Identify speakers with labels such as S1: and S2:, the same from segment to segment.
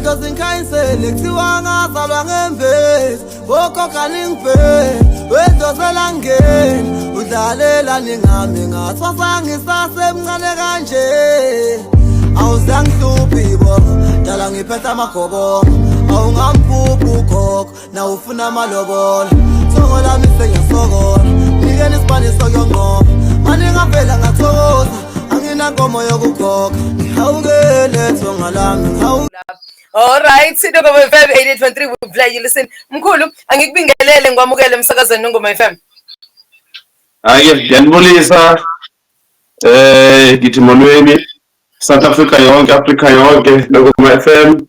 S1: Idlozi ngikhanyisele, kuthiwa ngazalwa ngembezi. Bokhokha ningibheke, wedlozi elangeni. Udlalelani ngami, ngathwasa ngisasemncane kanje. Awuzangihluphi bo, dala ngiphethe amagobongo. Awungamphuphi ugogo, na ufuna amalobolo. Thongo lami sengiyasokola, nikeni isibani sokuyonqoba. Mani ngavela ngathokoza, anginankomo yokukhokha. Ngihawukele thonga lami, ngihawukele.
S2: All right, Nongoma FM 88.3, we play you listen. Mkhulu, angikubingelele, ngikwamukele emsakazweni Nongoma FM.
S3: Hayi, ngiyanibulisa. Ngithi molweni South Africa yonke, Africa yonke, Nongoma FM.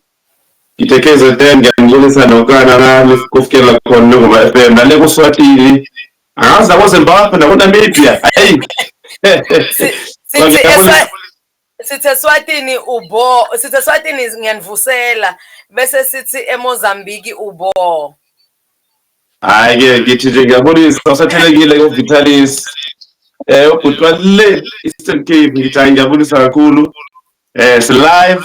S3: Ngithe KZN, ngiyanibulisa nokana la kufikela khona Nongoma FM. Nale kuSwatini. Angazi nako Zimbabwe, nako Namibia. Hayi.
S2: Sithi sithi eSwatini ubo, sithi eSwatini ngiyanivusela, bese sithi eMozambique ubo.
S3: Hayi ke, ngithi nje ngiyabulisa usathelekile ko Vitalis. Ubhuti le Eastern Cape, ngithi hayi, ngiyabulisa kakhulu. Si live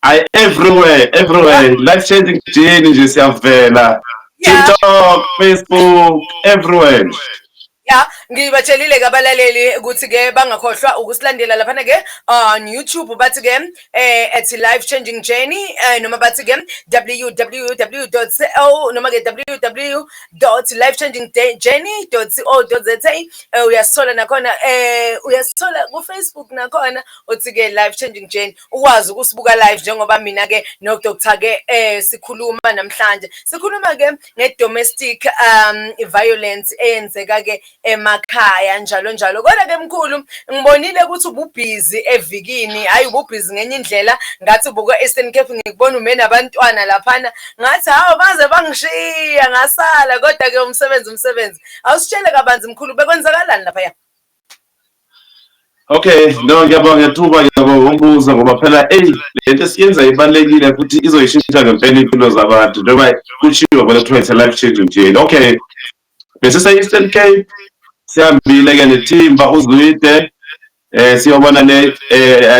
S3: I everywhere, everywhere, life changing journey nje siyavela. TikTok, Facebook, everywhere.
S2: Ya, ngibatshelile ke abalaleli ukuthi ke bangakhohlwa ukusilandela laphana ke on YouTube, bathi ke @LifeChangingJourney, noma bathi ke www.co noma ke www.lifechangingjourney.co.za. Uyasithola nakhona, uyasithola ku Facebook nakhona, uthi ke Life Changing Journey, ukwazi ukusibuka live njengoba mina ke no Dr ke sikhuluma namhlanje. Sikhuluma ke nge-domestic violence eyenzeka ke emakhaya njalo njalo. Kodwa ke mkhulu, ngibonile ukuthi ububhizi evikini, hayi, ububhizi ngenye indlela, ngathi ubuka Eastern Cape, ngikubona ume nabantwana laphana, ngathi hawu, baze bangishiya ngasala. Kodwa ke umsebenzi umsebenzi. Awusitshele kabanzi mkhulu, bekwenzakalani laphaya?
S3: Okay, no, ngiyabonga ngethuba, ngiyabonga umbuzo, ngoba phela eyi, lento esiyenza ibalulekile futhi izoyishintsha ngempela impilo zabantu, njengoba kushiwo vele kuthiwa it's a life changing journey. Okay. Bese se-Eastern Cape, sihambile ke nethimba uZwide, siyobona le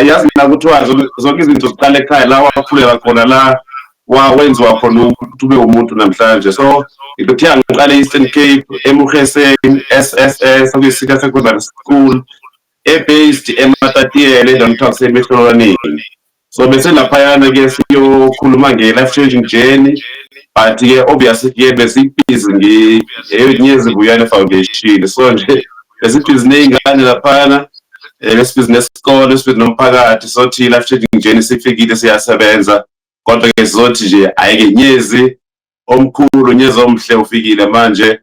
S3: yazi mina kuthiwa zonke izinto ziqala ekhaya, la wakhulela khona, la wenziwa khona ukuthi ube umuntu namhlanje. So ngithe ngiqale e-Eastern Cape, eMuheseng SSS, okuyi-Senior Secondary School e-based eMatatiele, endaweni kuthiwa kuseMehlolwaneni. So bese laphayana ke siyokhuluma nge-life changing journey, but ke obviously ke besibhizi ngeNyezi Vuyane Foundation, so nje besibhizi ney'ngane laphayana, besibhizi nesikole, besibhizi nomphakathi. Sothi life changing journey sifikile, siyasebenza, kodwa ke sizothi nje ayike, Nyezi omkhulu, Nyezi omhle ufikile manje,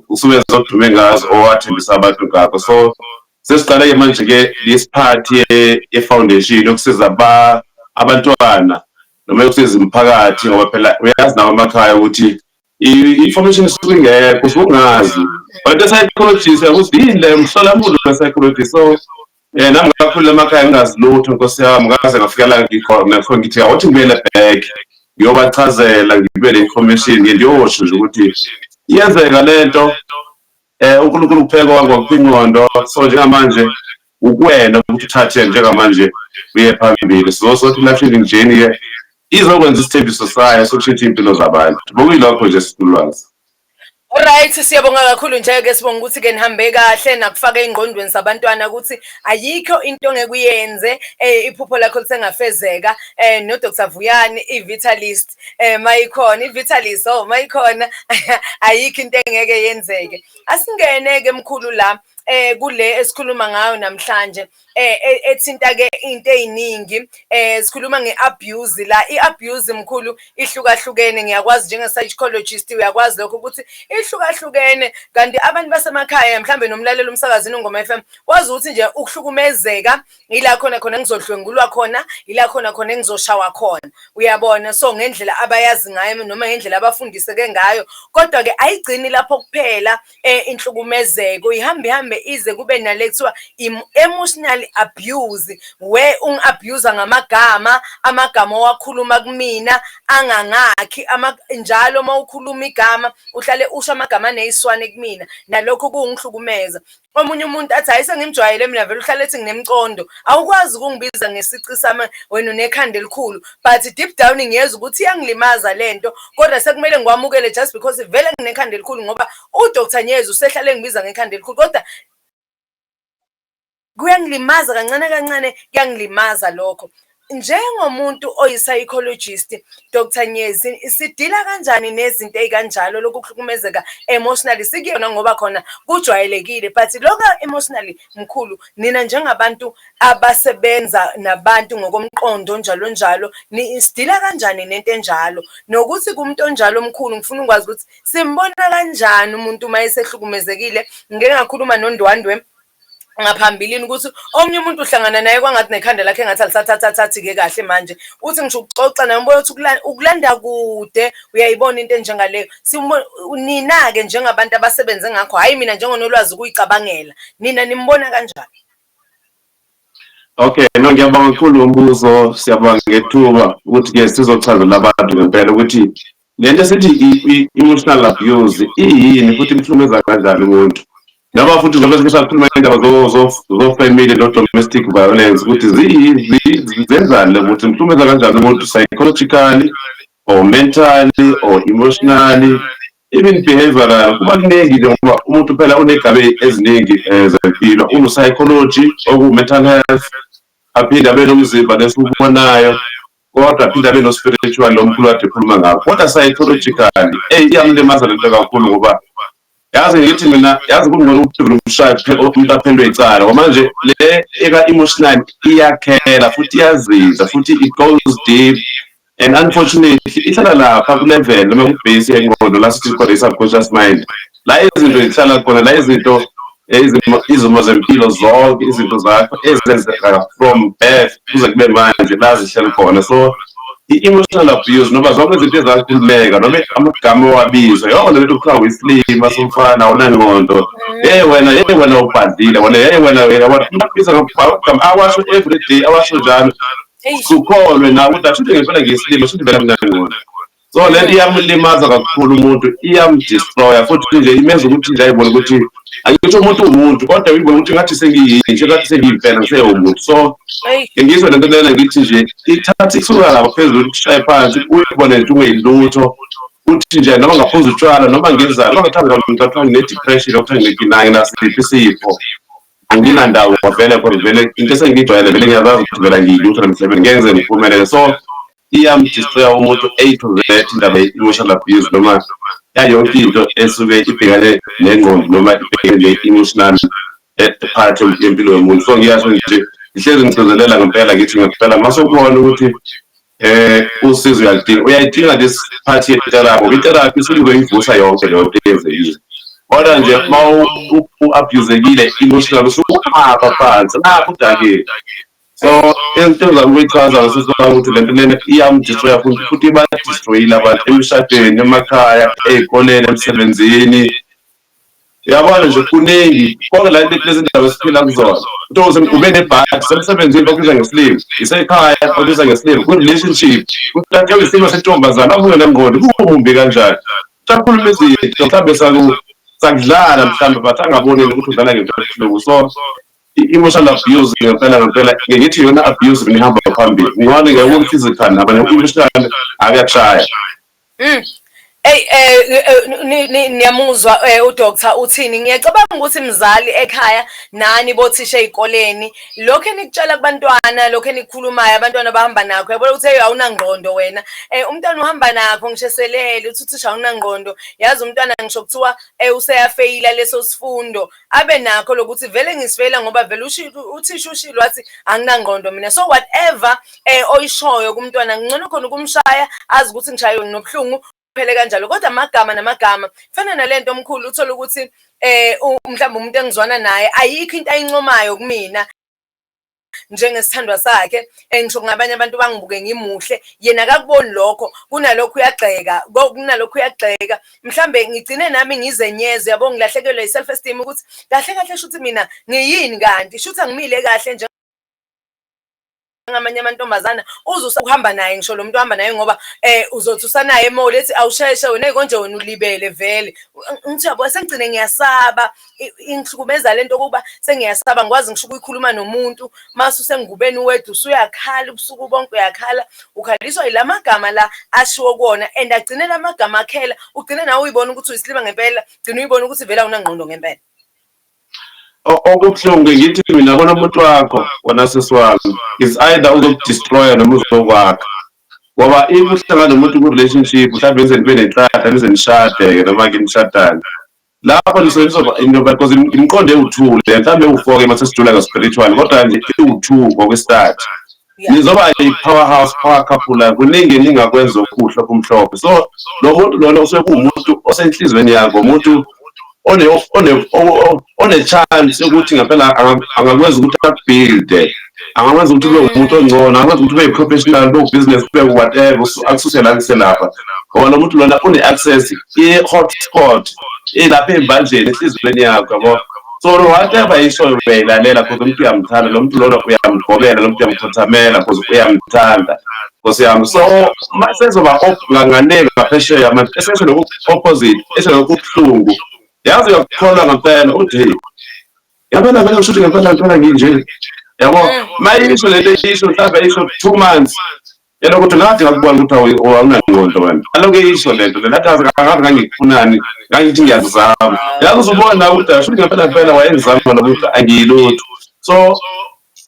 S3: usubenza okudume ngazo owathembisa abantu ngakho. So sesiqale-ke manje-ke this part ye-foundation yokusiza abantwana noma yokusiza imiphakathi, ngoba phela uyazi nawo emakhaya ukuthi i-information isuke ingekho, usuke ungazi. But e-psychologist ukuthi yini le mhlolamulo we-psychologist. So nami ngakhulula emakhaya ngingazi lutho, nkosi yami, ngaze ngafika la ngikhona, so ngithi awuthi ngibuyele back, ngiyobachazela, ngibe le information, ngiyosho nje ukuthi iyenzeka lento. UNkulunkulu kupheka wangokupha ingqondo, so njengamanje ukuwena ukuthi uthathe njengamanje uye phambili. So sothi life changing journey ke izokwenza isithembiso sayo sokushintsha iy'mpilo zabantu. Bokuyilokho nje, sikulwazi.
S2: Alright, siyabonga kakhulu nje ke, sibonga ukuthi ke nihambe kahle nakufaka engqondweni zabantwana ukuthi ayikho into ongeke uyenze, iphupho lakho lisengafezeka. No Dr Vuyani i-Vitalist, mayikhona i-Vitalist, oh, mayikhona ayikho into engeke yenzeke. Asingene ke mkhulu la kule esikhuluma ngayo namhlanje, ethinta ke into eziningi. Sikhuluma ngeabuse la. Iabuse mkhulu ihlukahlukene, ngiyakwazi njenge psychologist uyakwazi lokho ukuthi ihlukahlukene, kanti abantu basemakhaya mhlambe nomlaleli umsakazi Nongoma FM wazi ukuthi nje ukuhlukumezeka ila khona khona ngizodlwengulwa khona, ila khona khona engizoshawa khona, uyabona? So ngendlela abayazi ngayo noma ngendlela abafundiseke ngayo, kodwa ke ayigcini lapho kuphela. Inhlukumezeko ihambe ihambe ize kube nale kuthiwa emotional abuse, where ungi-abuse ngamagama, amagama owakhuluma kumina angangakhi njalo uma ukhuluma igama uhlale usho amagama aneyiswane kumina, nalokho kuwungihlukumeza. Omunye umuntu athi, "Hhayi, sengimjwayele mina vele uhlale ethi nginemcondo. Awukwazi ukungibiza ngesici sami, wena unekhanda elikhulu." But deep down ngiyezwa ukuthi iyangilimaza lento, kodwa sekumele ngikwamukele just because vele nginekhanda elikhulu, ngoba uDr Nyezi usehlale engibiza ngekhanda elikhulu, kodwa kuyangilimaza kancane kancane, kuyangilimaza lokho. Njengomuntu oyi-psychologist, Dr Nyezi, sidila kanjani nezinto ey'kanjalo, lokhu kuhlukumezeka emotionally? Sikuyona ngoba khona kujwayelekile, but lokhu emotionally, mkhulu, nina njengabantu abasebenza nabantu ngokomqondo njalo njalo, sidila kanjani nento enjalo? Nokuthi kumuntu onjalo, omkhulu, ngifuna ukwazi ukuthi simbona kanjani umuntu uma esehlukumezekile. Ngike ngakhuluma noNdwandwe ngaphambilini ukuthi omunye umuntu uhlangana naye kwangathi nekhanda lakhe engathi alisathathathathi-ke kahle manje. Uthi ngisho ukuxoxa naye umbona ukuthi ukulanda kude, uyayibona into enjengaleyo. Nina-ke njengabantu abasebenze ngakho, hhayi mina njengonolwazi ukuyicabangela, nina nimbona kanjani?
S3: Okay, no, ngiyabonga kakhulu ngombuzo, siyabonga ngethuba ukuthi-ke sizochazela abantu ngempela ukuthi lento esithi i-emotional abuse iyini futhi imhlukumeza kanjani umuntu. Noma futhi njengoba sike sakhuluma indaba zo-family no-domestic violence, ukuthi zenzani le, ukuthi imhlukumeza kanjani umuntu psychologically or mentally or emotionally, even behavioral. Kuba kuningi nje ngoba umuntu phela uney'gaba eziningi zempilo. Uno-psychology, oku-mental health, aphinde abe nomzimba lesiwubonayo, kodwa aphinde abe no-spiritual, lo mkhulu kade ekhuluma ngakho. Kodwa psychologically, eyi, iyamlimaza lento kakhulu, ngoba yazi ngithi mina, yazi kungcono ukuthi vele umshaye umuntu aphendwe icala, ngoba manje le eka-emotional iyakhela futhi iyazinza futhi it goes deep, and unfortunately ihlala lapha ku-level noma ku-base yengqondo la sithi khona i-subconscious mind, la izinto zihlala khona, la izinto izimo zempilo zonke, izinto zakho ezenzeka from birth kuze kube manje, la zihleli khona. So i-emotional abuse, noma zonke izinto ezakhulumeka noma amagama owabizwa, yonke lento kuthiwa uyisilima somfana, awunangqondo, hey wena, hey wena, ubhadlile wena, hey wena, yabona, umuntu ngamagama awasho every day, awasho njalo, ukholwe nawe ukuthi ashuthi ngempela ngiyisilima, shuthi vele anginangqondo. So lento iyamlimaza kakhulu umuntu, iyamdestroya futhi nje imenza ukuthi nje ayibone ukuthi, angisho umuntu uwumuntu, kodwa uyibone ukuthi ngathi sengiyinje, ngathi sengiyimpela ngiseyumuntu. So ngizwe lento lena, ngithi nje ithatha isuka lapho phezulu kushaye phansi, uyibone nje ungeyilutho, uthi nje noma ngaphuza utshwala noma ngenzani, noma ngithanda ngithatha ngine-depression, okuthiwa nginasiphi isifo, anginandawo vele, khona vele into esengiyijwayele vele, ngiyazazi ukuthi vele ngiyilutho emhlabeni, ngeke ngize ngiphumelele. So iyamdestroya umuntu A to Z indaba ye-emotional abuse, noma yayonke into esuke ibhekane nengqondo noma ibhekene ne-emotional part yempilo yomuntu. So ngiyasho nje, ngihlezi ngigcizelela ngempela, ngithi ngempela mase ubona ukuthi usizo uyalidinga, uyayidinga this part ye-therapy, ngoba i-therapy isuke izoyivusa yonke leyo nto eyenzekile. Kodwa nje uma u-abuzekile emotional, usuhamba phansi lapho udakile. So into engizama ukuyichaza ngesiswami ukuthi lento lena iyamdestroya futhi ibadestroyile abantu emishadweni, emakhaya, ey'koleni, emsebenzini, uyabona nje kuningi konke la kulezi ndawo esiphila kuzona. Uthokoze ube nebhadi semsebenzini, bakubiza ngesilima, isekhaya bakubiza ngesilima, kwi-relationship kuthatha isilima sentombazane, avuke nengqondo kumumbi kanjani, usakhuluma izinto mhlawumbe sakudlala mhlawumbe, but angaboni ukuthi udlala ngento ebuhlungu. So i-emotional abuse ngempela ngempela ngithi yona abuse mina ihamba phambili, ngibona ngiyabona physical nabo ne-emotional akuyakushaya.
S2: Ey, niyamuzwa uDr uthini? Ngiyacabanga ukuthi mzali ekhaya nani bothisha ey'koleni, lokhu enikutshela kubantwana, lokhu enikukhulumayo, abantwana bahamba nakho. Uyabona ukuthi, "Hey, awunangqondo wena." Umntwana uhamba nakho ngisho eselele, uthi uthisha awunangqondo. Yazi umntwana ngisho kuthiwa useyafeyila leso sifundo, abe nakho lokuthi vele ngisifeyila ngoba vele uthisha ushilo wathi anginangqondo mina. So whatever oyishoyo kumntwana, ngcono khona ukumshaya azi ukuthi ngishayiwe, nginobuhlungu, phele kanjalo. Kodwa amagama namagama fana nalento, omkhulu, uthole ukuthi mhlawumbe umuntu engizwana naye ayikho into ayincomayo kumina njengesithandwa sakhe, ngisho ngabanye abantu bangibuke ngimuhle, yena akakuboni lokho, kunalokho uyagxeka, kunalokho uyagxeka. Mhlambe ngigcine nami ngizenyeze, yabo, ngilahlekelwe i-self esteem, ukuthi kahle kahle shuthi mina ngiyini kanti, shuthi angimile kahle. njengamanye amantombazana, uze uhamba naye, ngisho lo muntu ohamba naye, ngoba uzothi usanaye e-mall, ethi, "Awusheshe wena, konje wena ulibele vele." Ngithi, yabo, sengigcine ngiyasaba, ingihlukumeza lento yokuba sengiyasaba, ngikwazi ngisho ukuyikhuluma nomuntu. Mase usengubeni wedwa, usuyakhala ubusuku bonke, uyakhala, ukhaliswa yila magama la ashiwo kuwona, and agcine la magama akhela, ugcine nawe uyibona ukuthi uyisilima ngempela, gcine uyibona ukuthi vele awunangqondo ngempela.
S3: Okubuhlungu ngithi mina, bona, umuntu wakho wona, sisi wami, is either uzokudestroya noma uzokwakha, ngoba if uhlangana nomuntu ku-relationship, mhlawumbe nize nibe nenhlanhla, nize nishade-ke, noma-ke nishadane, lapho nisuke nizoba into, because imiqondo ewu-two le, mhlawumbe ewu-four-ke mase sijula nga-spiritual, kodwa nje iwu-two ngokwestart. Nizoba i-powerhouse, power couple, kuningi eningakwenza okuhle, okumhlophe. So lo muntu lona usuke kuwumuntu osenhliziyweni yakho, umuntu one chance yokuthi ngempela angakwenza ukuthi akubuilde, angakwenza ukuthi ube umuntu ongcono, angakwenza ukuthi ube yi-professional, ube business, ube whatever, akususe la kuselapha, ngoba lo muntu lona une-access, i-hotspot ilapha ey'mbanjeni enhliziyweni yakho, yabo. So whatever ishoyo uyayilalela, because umuntu uyamthanda lo muntu lona, uyamgobela lo muntu, uyamkhothamela because uyamthanda, nkosi yami. So masezoba ngane ngaphesheya manje, esesho lokhu opposite, esho lokhu kubuhlungu, yazi, uyakukholwa ngempela, uthi, "Hey, yabona vele, ngisho ukuthi ngempela ngempela nginje," yabo. Mayisho lento, isho mhlawumbe isho 2 months yena, ukuthi ngathi ngakubona ukuthi awunangqondo wena. Aloke isho lento le, nathi angazi ngangikufunani, ngangithi ngiyazama, yazi, uzubona ukuthi asho ngempela ngempela wayengizama lo muntu, angiyilutho. So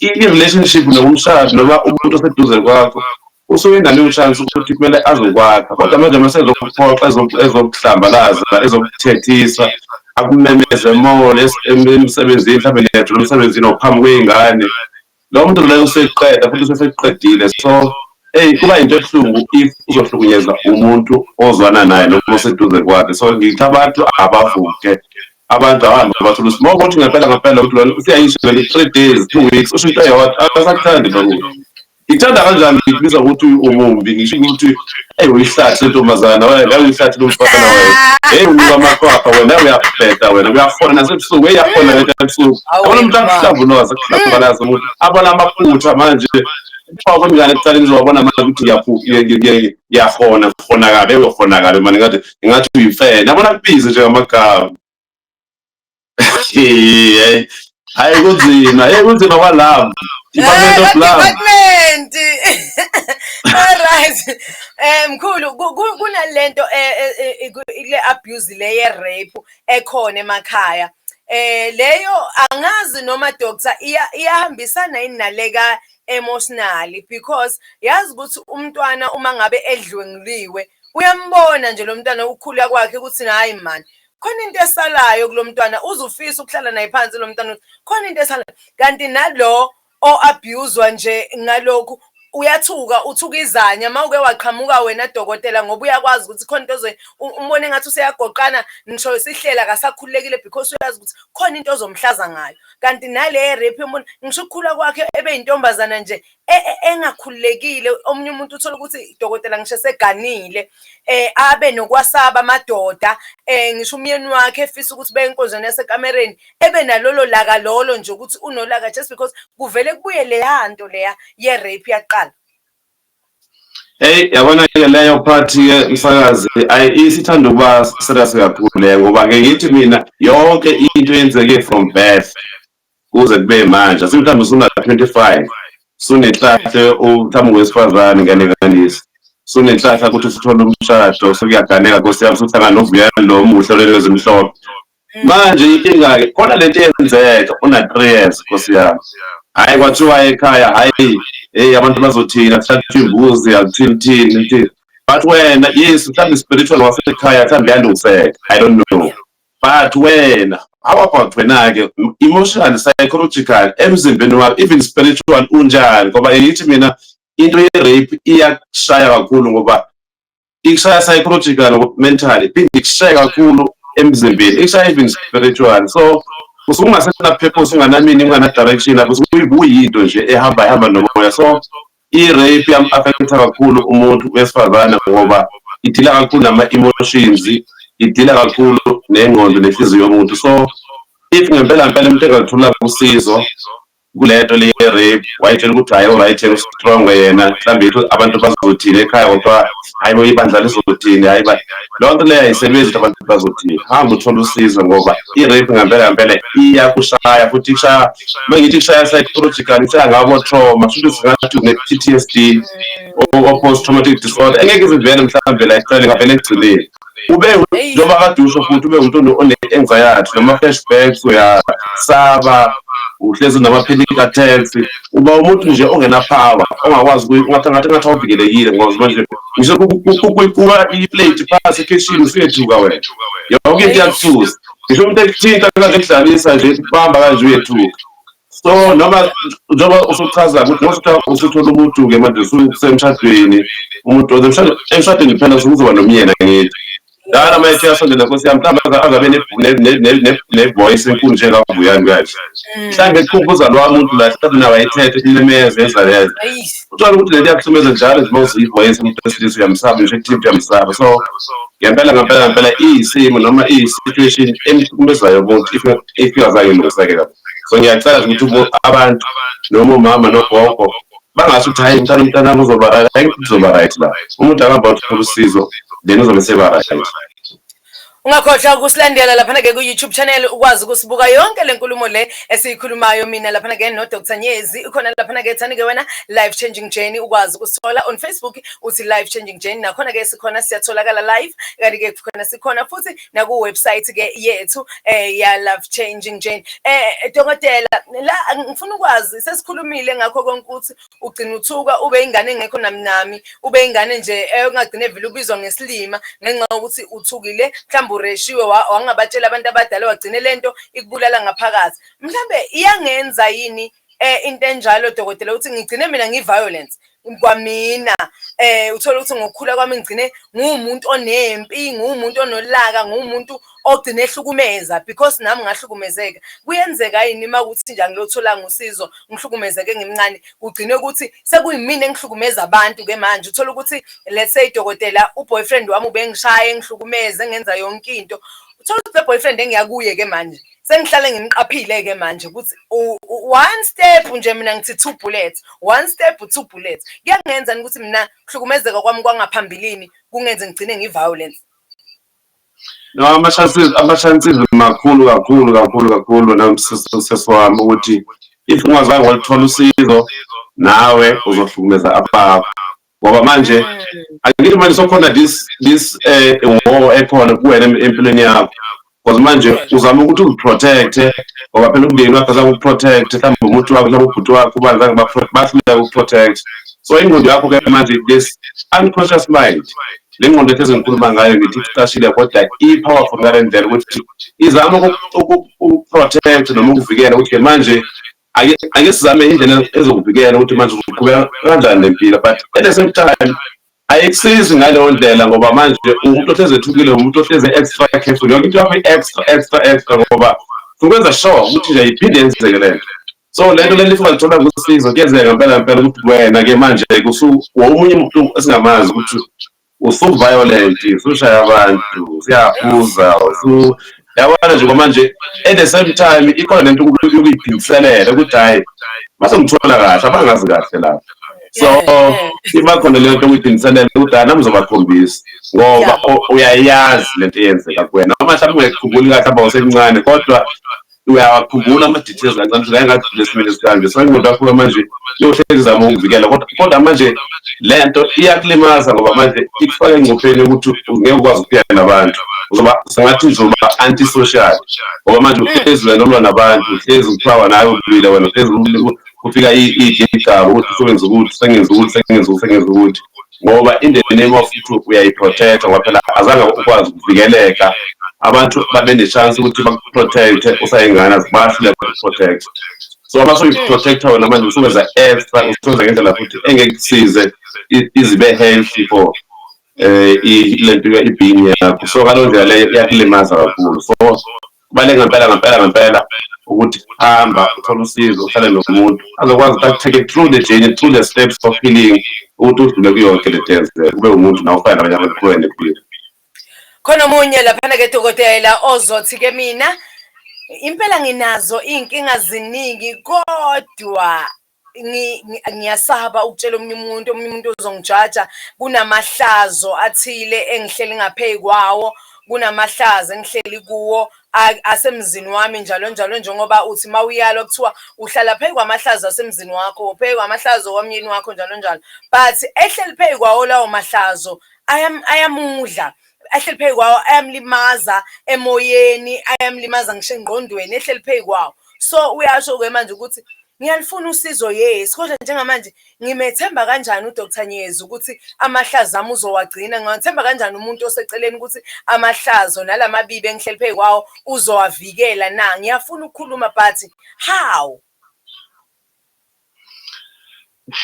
S3: i-relationship noma umshado noma umuntu oseduze kwakho usuke enaleyo chance ukuthi kumele azokwakha, kodwa manje uma sezokuphoxa, ezokuhlambalaza, ezokuthethisa, akumemeze e-mall, emsebenzini, mhlawumbe niyajula emsebenzini ophambi kwey'ngane, lo muntu loyo useqeda futhi usesekuqedile. So eyi, kuba into ebuhlungu if uzohlukunyezwa umuntu ozwana naye noma oseduze kwakhe. So ngithi abantu abavuke, abantu abahambe bathole ukuthi uma ukuthi ngempela ngempela ukuthi lona usiyayisho vele, 3 days, 2 weeks, usho into eyodwa, akasakuthandi bakuthi. Ngikuthanda kanjani ngikubiza ukuthi umumbi, ngisho ukuthi, "Eyi, uyihlathi lentombazana wena, uyihlathi lomfana wena, hey, unuka amakhwapha wena, uyabheda wena, uyafona nasebusuku, hey, uyafona lento ebusuku." Yabona, umuntu akuhlambuluza, akuhlambalaza umuntu, abona amaphutha manje kwa kwengane ekuqaleni, uzowabona manje ukuthi ngiyahona, ngihona kabi, uyohona kabi mani, ngathi ngathi uyimfene, yabona, kubize nje ngamagama. Hey, hayi, kunzima, hey, kunzima kwa-love department of love.
S2: Department. All right. Mkhulu, kunalento ile abuse le ye rape ekhona emakhaya. Leyo angazi noma, doctor, iyahambisana yini naleka emotionally, because yazi ukuthi umntwana uma ngabe edlwenguliwe, uyambona nje lo mntwana ukukhula kwakhe ukuthi, hayi man, khona into esalayo kulo mntwana, uzufisa ukuhlala naye phansi lo mntwana, khona into esalayo. Kanti nalo o-abuzwa nje ngalokhu uyathuka, uthuka izanya uma uke waqhamuka wena, dokotela, ngoba uyakwazi ukuthi khona into umbone engathi useyagoqana, ngisho sihlela akasakhululekile, because uyazi ukuthi khona into ozomhlaza ngayo. Kanti nale rape yomuntu, ngisho ukukhula kwakhe ebe yintombazana nje engakhululekile, omunye umuntu uthola ukuthi, dokotela, ngisho eseganile, abe nokwasaba amadoda, ngisho umyeni wakhe efisa ukuthi beye enkonzweni yasekamereni, ebe nalolo laka lolo nje, ukuthi unolaka just because kuvele kubuye leya nto leya ye-rape yaqala.
S3: Hey, yabona-ke leyo part-ke, msakazi, ayi, isithanda ukuba serious kakhulu leyo, ngoba ngeke ngithi mina yonke into eyenzeke from birth kuze kube manje, asithi mhlawumbe usuna 25, sunenhlahla, mhlawumbe wesifazane, ngiyalinganisa, sunenhlahla ukuthi usuthole umshado, sekuyaganeka, nkosi yami, usuhlangana noVuyani lo omuhle olele ezimhlophe. Manje inkinga-ke khona lento eyenzeka una 3 years, nkosi yami, hhayi, kwathiwa ekhaya, hhayi, hey, abantu bazothina, kuhlatshwa imbuzi, akuthini thini thini, but wena, yes, mhlawumbe spiritual wasekhaya mhlawumbe yalungiseka, I don't know, but wena, how about wena-ke, emotionally, psychological, emzimbeni wakho, even spiritual, unjani? Ngoba ngithi mina into ye-rape iyakushaya kakhulu, ngoba ikushaya psychological, mentally, iphinde ikushaye kakhulu emzimbeni, ikushaya even spiritual. So usuke ungasena-purpose, ungana-meaning, ungana-direction lapho, usuke kuyinto nje ehamba ihamba nomoya. So i-rape iyam-affecta kakhulu umuntu wesifazane, ngoba ideala kakhulu nama-emotions, ideala kakhulu nengqondo nenhliziyo yomuntu. So if ngempela ngempela umuntu engaluthola usizo Kule nto le ye-rape wayetshela ukuthi hhayi, alright, yena u-strong yena, mhlawumbe ithi abantu bazothini ekhaya, kodwa hayi bo, ibandla lizothini? Hayi ba, leyo nto leyo ayisebenzi ukuthi abantu bazothini. Hamba uthole usizo, ngoba i-rape ngempela ngempela iyakushaya, futhi ikushaya, uma ngithi kushaya psychological, ishaya ngabo trauma, shuthi singathi une-PTSD or post traumatic disorder engeke izivele mhlawumbe la ekuqaleni, ngavele ekugcineni ube njengoba kade usho, futhi ube umuntu one-anxiety noma-flashbacks, uyasaba, uhlezi unama-panic attacks, uba umuntu nje ongena-power, ongakwazi ngathi awuvikelekile, ngoba manje ngisho kuba i-plate phasi ekhishini usuyethuka wena, yonke into iyakuthusa, ngisho umuntu ekuthinta kanje, ekudlalisa nje, kubamba kanje, uyethuka. So noma njengoba usuchaza ukuthi noma usuthola umuntu-ke manje ususemshadweni, umuntu emshadweni phela usuzoba nomyeni, angithi lana uma ethi uyasondela, nkosi yami, mhlawumbe azabe ne-voice enkulu njengaVuyani kanje, mhlawumbe ekukhumbuza lowa muntu la, mhlawumbe nawe ayithethe ilimeze yenza leza, uthola ukuthi lento iyakuhlukumeza njalo nje uma usuyi-voice umuntu wesilisa, uyamsaba nje, ekuthinta uyamsaba. So ngempela ngempela ngempela iyisimo noma iyi-situation emhlukumezayo umuntu if ingazange ilungiseke. So ngiyacela nje ukuthi abantu noma umama nogogo bangasho ukuthi hhayi, mntana, umntanami uzoba right, uzoba right la, umuntu akahamba uthola usizo, then uzobe seba right.
S2: Ungakhohlwa ukusilandela laphana-ke ku-YouTube channel, ukwazi ukusibuka yonke le nkulumo le esiyikhulumayo, mina laphana-ke no-Dr Nyezi ukhona laphana-ke. Thani-ke wena Life Changing Journey, ukwazi ukusithola on Facebook, uthi Life Changing Journey, nakhona-ke sikhona, siyatholakala live, kanti-ke khona sikhona futhi naku-website-ke yethu ya Life Changing Journey. Dokotela, la ngifuna ukwazi, sesikhulumile ngakho konke ukuthi ugcina uthuka, ube ingane engekho namnami, ube ingane nje ongagcine vele ubizwa ngesilima ngenxa yokuthi uthukile, mhlawumbe ureshiwe, wangabatshela abantu abadala, wagcine lento ikubulala ngaphakathi. Mhlambe iyangenza yini into enjalo, dokotela, ukuthi ngigcine mina ngi-violence kwamina, uthola ukuthi ngokukhula kwami ngigcine nguwumuntu onempi, nguwumuntu onolaka, nguwumuntu ogcine ehlukumeza because nami ngahlukumezeka? Kuyenzeka yini uma kuthi nje angilutholanga usizo, ngihlukumezeke ngimncane, kugcine ukuthi sekuyimina engihlukumeza abantu-ke manje? Uthole ukuthi, let's say, dokotela, u-boyfriend wami ubengishaya, engihlukumeze, engenza yonke into. Uthole ukuthi le boyfriend engiya kuye-ke manje sengihlale ngimqaphile-ke manje ukuthi one step nje, mina ngithi two bullets, one step, two bullets. Kuyangenzani ukuthi mina kuhlukumezeka kwami kwangaphambilini kungenze ngigcine ngi-violence?
S3: No, ama-chances makhulu kakhulu kakhulu kakhulu namsisi wami ukuthi if ungazange waluthola usizo, nawe uzohlukumeza abakho, ngoba manje angithi manje sokhona this war ekhona kuwena empilweni yakho, because manje uzama ukuthi uzi-protect-e, ngoba phela umndeni wakho azange uku-protect, mhlawumbe umuntu wakho, mhlawumbe ubhuti wakho, ubani zange bahluleka uku-protect. So ingqondo yakho-ke manje, this unconscious mind, le ngqondo ehlezi ngikhuluma ngayo, ngithi icashile kodwa i-powerful ngale ndlela ukuthi izama uku-protect noma ukuvikela, ukuthi-ke manje ake sizame indlela ezokuvikela ukuthi manje uzoqhubeka kanjani nempilo, but at the same time ayikusizi ngaleyo ndlela, ngoba manje umuntu ohlezi ethukile, umuntu ohlezi extra careful, yonke into yakho i-extra, extra, extra, ngoba ukwenza sure ukuthi nje iphinde yenzeke le nto. So le nto leli ungalithola usizo, kuyenzeka ngempela ngempela ukuthi wena-ke manje omunye umuntu esingamazi ukuthi usu-violent, usushaya abantu, usuyaphuza, yabona nje, ngoba manje at the same time ikhona lento yokuyiphindiselela ukuthi hhayi, mase ngithola kahle abangazi kahle lapho. So iba khona leyo nto yokuyiphindiselela ukuthi hhayi, nami ngizobakhombisa, ngoba uyayazi lento eyenzeka kuwena, noma mhlawumbe ungayikhumbuli kahle, hamba usemncane, kodwa uyawakhumbula ama-details kancane ukuthi ngake ngadlula esimeni esikanje. So ingqondo yakho manje iyohlezi izama ukuvikela, kodwa manje le nto iyakulimaza, ngoba manje ikufaka engcupheni yokuthi ngeke ukwazi ukuphila nabantu, uzoba sengathi uzoba anti-social, ngoba manje uhlezi wena ulwa nabantu, uhlezi kuthiwa nawe ulwile wena, uhlezi kufika iy'gigaba ukuthi usuwenza ukuthi, sengenza ukuthi, sengenza ukuthi, sengenza ukuthi, ngoba in the name of ukuthi uyayi-protect-a, ngoba phela azange ukwazi ukuvikeleka, abantu babe ne-chance ukuthi baku-protect-e usayingane, bahluleka uku-protect. So uma usuyi-protect-a wena manje, usuwenza extra, usuwenza ngendlela futhi engeke kusize izibe healthy for lento i-being yakho. So ngaleyo ndlela leyo iyakulimaza kakhulu. So kubaluleke ngempela ngempela ngempela ukuthi hamba uthole usizo, uhlale nomuntu azokwazi ukuthi aku-take through the journey, through the steps of healing, ukuthi udlule kuyo yonke le nto eyenzeka, ube umuntu nawe ufane nabanye abantu kuwe nempilo.
S2: Khona omunye laphana-ke, dokotela, ozothi-ke mina Impela nginazo iy'nkinga ziningi kodwa ngiyasaba ukutshela omunye umuntu, omunye umuntu uzongijaja. Kunamahlazo athile engihleli ngaphezu kwawo, kunamahlazo engihleli kuwo asemzini wami njalo njalo, njengoba uthi uma uyalwa kuthiwa uhlala phezu kwamahlazo asemzini wakho, phezu kwamahlazo wamyeni wakho njalo njalo. But ehleli phezu kwawo lawo mahlazo ayamudla, ahleli phezu kwawo ayamlimaza emoyeni, ayamlimaza ngisho engqondweni, ehleli phezu kwawo. So uyasho-ke manje ukuthi ngiyalifuna usizo, yes, kodwa njengamanje ngimethemba kanjani uDr Nyezi ukuthi amahlazo ami uzowagcina? Ngingathemba kanjani umuntu oseceleni ukuthi amahlazo nalamabibi engihleli phezu kwawo uzowavikela na? Ngiyafuna ukukhuluma but how?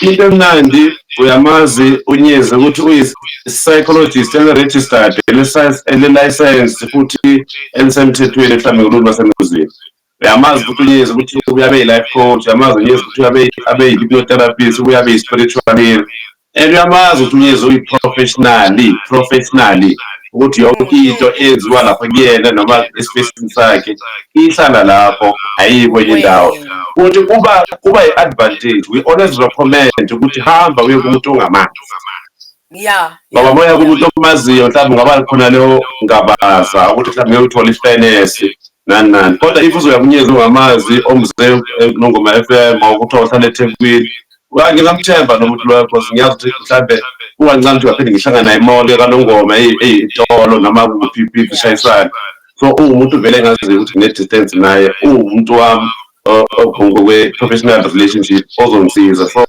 S3: Into emnandi uyamazi uNyezi ukuthi uyi-psychologist ele-registered, ele-license futhi elisemthethweni mhlawumbe ngolimi lwasemzini. Uyamazi futhi uNyezi ukuthi ubuye abe yi-life coach, uyamazi uNyezi ukuthi abe yi-hypnotherapist, ubuye abe yi-spiritual healer. And uyamazi ukuthi uNyezi uyi-professionally, professionally ukuthi yonke into eyenziwa lapha kuyena noma esipesini sakhe ihlala lapho, ayiyi kwenye indawo. Futhi kuba i-advantage, we always recommend ukuthi hamba uye kumuntu ongamazi. Ngoba moya kumuntu omaziyo mhlawumbe ungaba khona leyo ngabaza ukuthi mhlawumbe ngeke uthole i-fairness nani nani. Kodwa if uzoya kuNyezi ongamazi omze Nongoma FM or kuthiwa uhlala eThekwini, ngingamthemba lo muntu loyo because ngiyazi ukuthi mhlawumbe kungancane ukuthi ngaphinde ngihlangane naye e-mall kaNongoma ey'tolo noma kuphi sishayisane. So uwumuntu vele engaziyo ukuthi ngine-distance naye, uwumuntu wami ngokwe-professional relationship ozongisiza. So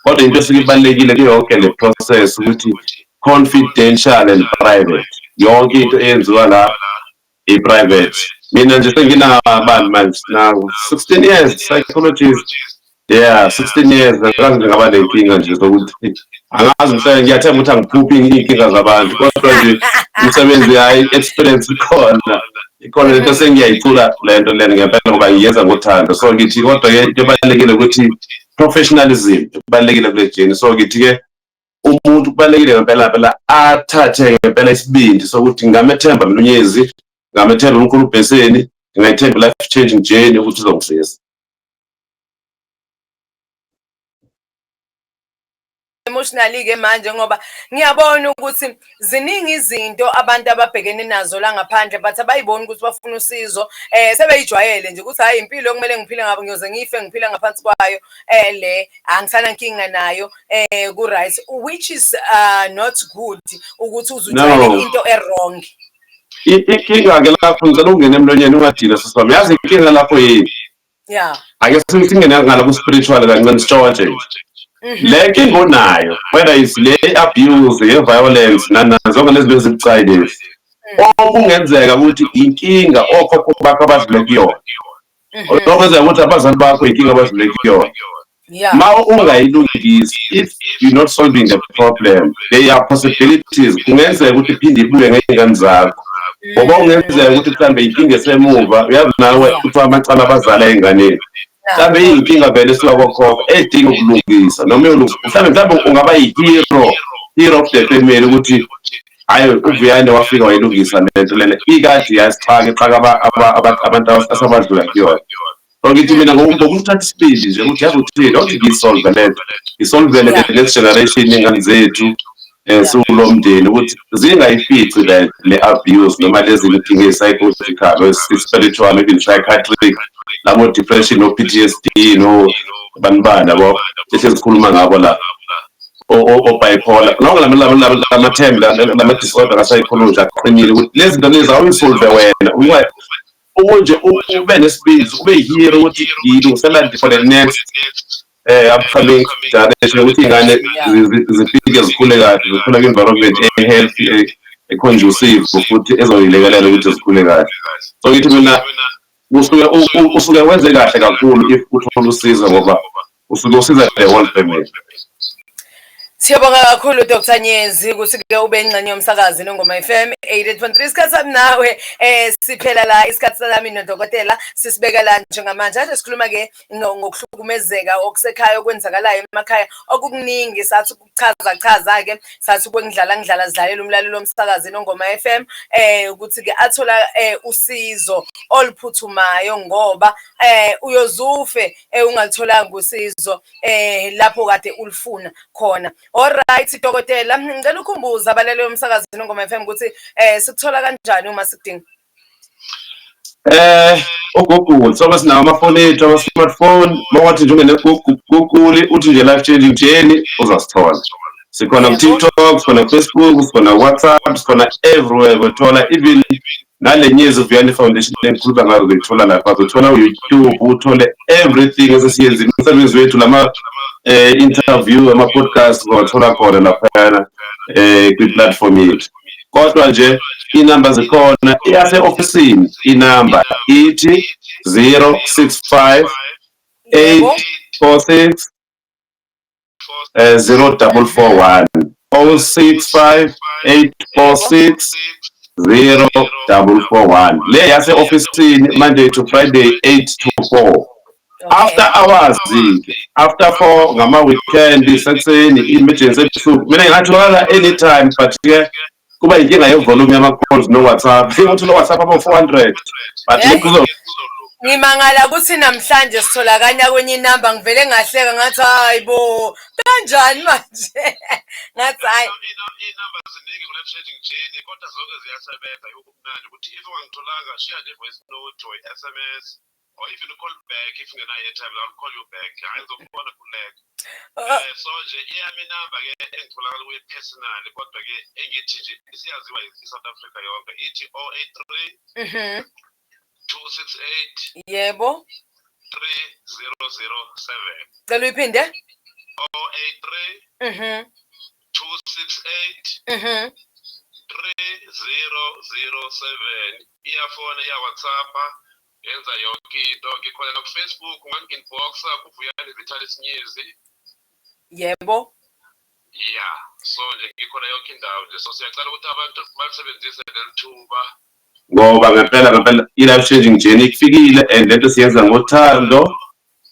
S3: kodwa into esuke ibalulekile kuyo yonke le process ukuthi confidential and private. Yonke into eyenziwa la i-private. Mina nje senginabani manje now 16 years psychologist. Yeah, 16 years angikaze nje ngaba nenkinga nje zokuthi angazi mhlawumbe ngiyathemba ukuthi angiphuphi iy'nkinga zabantu kodwa nje umsebenzi, hhayi, experience ikhona, ikhona lento sengiyayicula le nto lena ngempela ngoba ngiyenza ngothando. So ngithi kodwa-ke into ebalulekile ukuthi professionalism ibalulekile kule journey. So ngithi-ke umuntu kubalulekile ngempela phela athathe ngempela isibindi sokuthi ngingamethemba mina uNyezi, ngingamethemba umkhulu uBheseni, ngingayithemba i-life changing journey ukuthi izongisiza.
S2: Emotionally-ke manje ngoba ngiyabona ukuthi ziningi izinto abantu ababhekene nazo la ngaphandle but abayiboni ukuthi bafuna usizo. Sebeyijwayele nje ukuthi hhayi, impilo okumele ngiphile ngabo, ngiyoze ngife ngiphila ngaphansi kwayo, le angisanankinga nayo, ku-right, which is not good ukuthi uze ujwayele into e-wrong.
S3: Inkinga-ke lapho, ngicela ukungena emlonyeni, ungadina sisi wami. Yazi inkinga lapho yini? Ake singene ngala ku-spiritual kancane sitshontshe nje. Le nkinga onayo, whether is le abuse, ye-violence, nani zonke lezi zinto ezibucayi lezi, okungenzeka ukuthi inkinga okhokho bakho abadlule kuyona, okwenzeka ukuthi abazali bakho inkinga abadlule kuyona, ma ungayilungisi, if you're not solving the problem, there are possibilities kungenzeka ukuthi iphinde ibuye ngey'ngane zakho, ngoba kungenzeka ukuthi mhlawumbe inkinga esemuva, uyazi nawe kuthiwa amacala abazali ey'nganeni, mhlawumbe iyinkinga vele esuka kokhokho edinga ukulungisa noma iyolungisa. Mhlawumbe ungaba yi-hero, hero of the family, ukuthi hhayi, uVuyane wafika wayilungisa lento lena ikade yasixaka ixaka abantu asabadlula kuyona. So ngithi mina ngokuthatha isibindi nje ukuthi yazi ukuthini, awuthi ngiyisolve lento, ngisolvele the next generation, iy'ngane zethu siwulo mndeni ukuthi zingayifici le abuse noma lezi nkinga eyi-psychological, spiritual, even psychiatric, labo depression, no-PTSD, no bani bani yabo ehlezi sikhuluma ngabo la, o-bipolar, nonke lama-term, lama-disorder ka-psychology aqinile, ukuthi lezi zinto lezi awuyisolve wena ukunje ube nesibindi, ube hero ukuthi ngilungisela for the next upcoming generation, ukuthi iy'ngane zifike zikhule kahle, zikhule kwi-environment e-healthy, e-conducive futhi ezoyilekelela ukuthi zikhule kahle. So ngithi mina usuke wenze kahle kakhulu if uthola usizo, ngoba usuke usiza the whole family.
S2: Siyabonga kakhulu Dr Nyezi ukuthi ke ube ingxenye yomsakazi Nongoma FM 88.3. Isikhathi sami nawe siphela la, isikhathi sami nodokotela sisibeka la njengamanje. Ade sikhuluma ke ngokuhlukumezeka okusekhaya, okwenzakalayo emakhaya okukuningi, sathi ukuchaza chaza ke, sathi kwengidlala ngidlala sidlalela umlaleli womsakazi Nongoma FM ukuthi ke athola usizo oluphuthumayo, ngoba uyozufe ungalitholanga usizo lapho kade ulifuna khona. Alright dokotela, ngicela ukhumbuze abalaleli bomsakazo Nongoma FM ukuthi sikuthola kanjani uma sikudinga.
S3: UGoogle, sobe sinawo amafoni ethu, ama-smartphone. Mawathi nje ungene Google, uthi nje life changing journey, uzasithola. Sikhona ku-TikTok, sikhona ku-Facebook, sikhona ku-WhatsApp, sikhona everywhere uthola. Even nale Nyezi Vuyani Foundation engikhuluma ngayo uzoyithola lapha, uzothola u-YouTube, uthole everything esesiyenzile, umsebenzi wethu, lama interview, ama-podcast, uzowathola khona laphayana kwi-platform yethu. Kodwa nje inamba zikhona, eyase-ofisini inamba ithi 065 846 0441, 065 846 0441. Le yase ofisini, Monday to Friday, 8 to 4. After hours ke, after 4, ngama weekend, sekuseni, emergency, ebusuku, mina ngingatholakala anytime, but ke kuba inkinga ye-volume yama-calls no-WhatsApp. Uthi lo WhatsApp abo 400, but kuzo
S2: Ngimangala ukuthi namhlanje sitholakanya kwenye inamba, ngivele ngahleka ngathi hayi bo, kanjani manje? Ngathi hayi.
S4: Iy'namba ziningi kule changing journey, kodwa zonke ziyasebenza. Okumnandi ukuthi if ungangitholanga, shiya nje voice note or i-SMS or even call back. If ungenayo airtime, I'll call you back. Hayi, ngizokubona, khululeka. So nje iyami inamba ke engitholakala kuye personally, kodwa ke engithi nje isiyaziwa i-South Africa yonke, ithi 083 268 3007.
S2: Cela uyiphinde.
S4: 083 268 3007. Iyafona, iya-WhatsApp, yenza yonke into. Ngikhona naku-Facebook, ungangi-inboxa kuVuyani Vitalis Nyezi. Yeah, so nje ngikhona yonke indawo nje, so siyacela ukuthi abantu balisebenzise leli thuba.
S3: Ngoba ngempela ngempela i-life changing journey kufikile, and lento siyenza ngothando.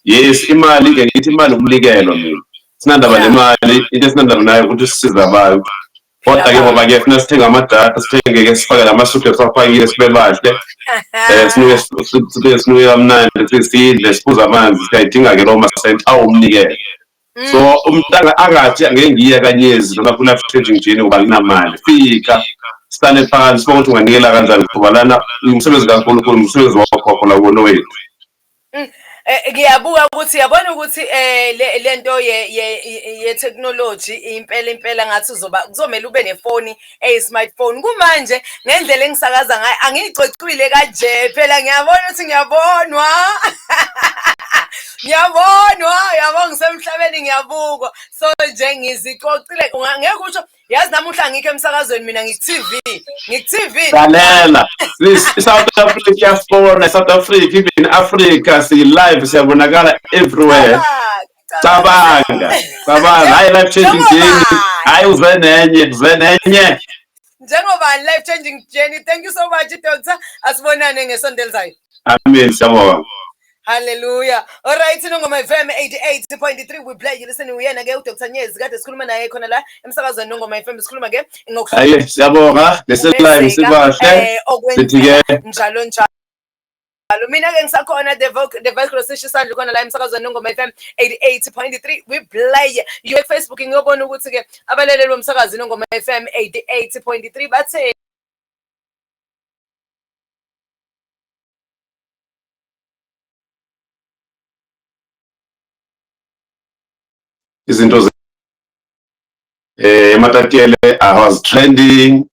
S3: Yes, imali ke, ngithi imali umnikelo. Mina sinandaba nemali, into esinandaba nayo ukuthi sisize abantu. Kodwa-ke ngoba ke funa sithenge amadatha, sithenge-ke, sifake namasudu esiwafakile, sibe bahle, sinuke, sibe sinuke kamnandi, sidle, siphuze amanzi, siyayidinga-ke lawo masenti awumnikelo. So umuntu angathi angeke ngiye kaNyezi noma ku-life changing journey ngoba nginamali. Fika, sihlale phansi, sibone ukuthi unganikela kanjani, ngoba lana umsebenzi kaNkulunkulu, umsebenzi wokhokho la kuwona wethu.
S2: Ngiyabuka ukuthi yabona ukuthi le lento ye technology impela impela ngathi uzoba kuzomela ube nefoni eyi-smartphone. Kumanje ngendlela engisakaza ngayo angiyicocile kanje, phela ngiyabona ukuthi ngiyabonwa. Ngiyabonwa, yabo, ngisemhlabeni, ngiyabukwa. So nje ngizicocile, ngeke usho, yazi namuhla ngikho emsakazweni mina, ngiku-TV, ngiku-TV.
S3: Lalela, i-South Africa iyasibona, i-South Africa, even Africa, si-live, siyabonakala everywhere. Cabanga, cabanga, hayi, life changing journey, hayi, uze nenye, uze nenye.
S2: Njengoba life changing journey. Thank you so much, doctor. Asibonane ngesonto elizayo.
S3: Amen, siyabonga.
S2: Hallelujah. All right, Nongoma FM 88.3, we play you listen. Uyena ke uDr Nyezi kade sikhuluma naye khona la emsakazweni Nongoma FM, sikhuluma ke
S3: Hayi, siyabonga, lesi-live sibahle. Sithi ke
S2: njalo njalo. Mina ke ngisakhona, the voc the voice sisho isandla khona la emsakazweni Nongoma FM 88.3, we play you. Facebook ngiyobona ukuthi ke abalaleli bomsakazo Nongoma FM 88.3 bathe
S3: Izinto eMatatiele I was trending,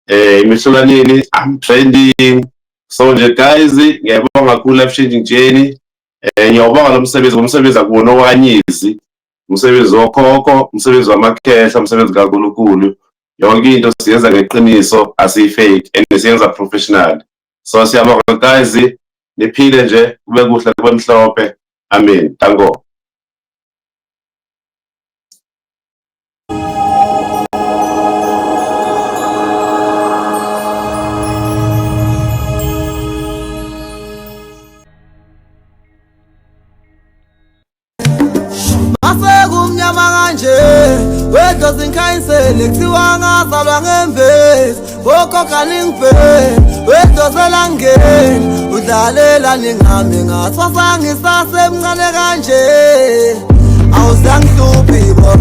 S3: imihlolaneni I'm trending. So nje guys, ngiyabonga kakhulu, life changing journey. Ngiyawubonga lo msebenzi, ngomsebenzi akuwona owaKaNyezi, umsebenzi wokhokho, umsebenzi wamakhehla, umsebenzi kaNkulunkulu. Yonke into siyenza ngeqiniso, asiyi-fake, and siyenza professional. So siyabonga guys, niphile nje, kube kuhle, kube mhlophe. Amen, danko.
S1: Zinkhanyisele kuthiwa ngazalwa ngemvezi bokhokha ningibheki wedosela ngeni udlalelani ngami ngathwasa ngisasemncane kanje. Awusangihluphi bo,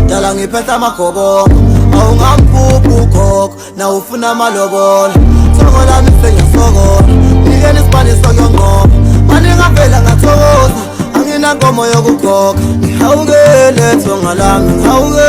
S1: dala ngiphethe amagobongo, awungamphuphi ugogo na ufuna amalobolo. Thoko lami sengiyasokola, nikeni isibani sokuyonqoba, maningavela ngathokoza, anginankomo yokukhokha. Ngihawukele thonga lami, ngihawukele.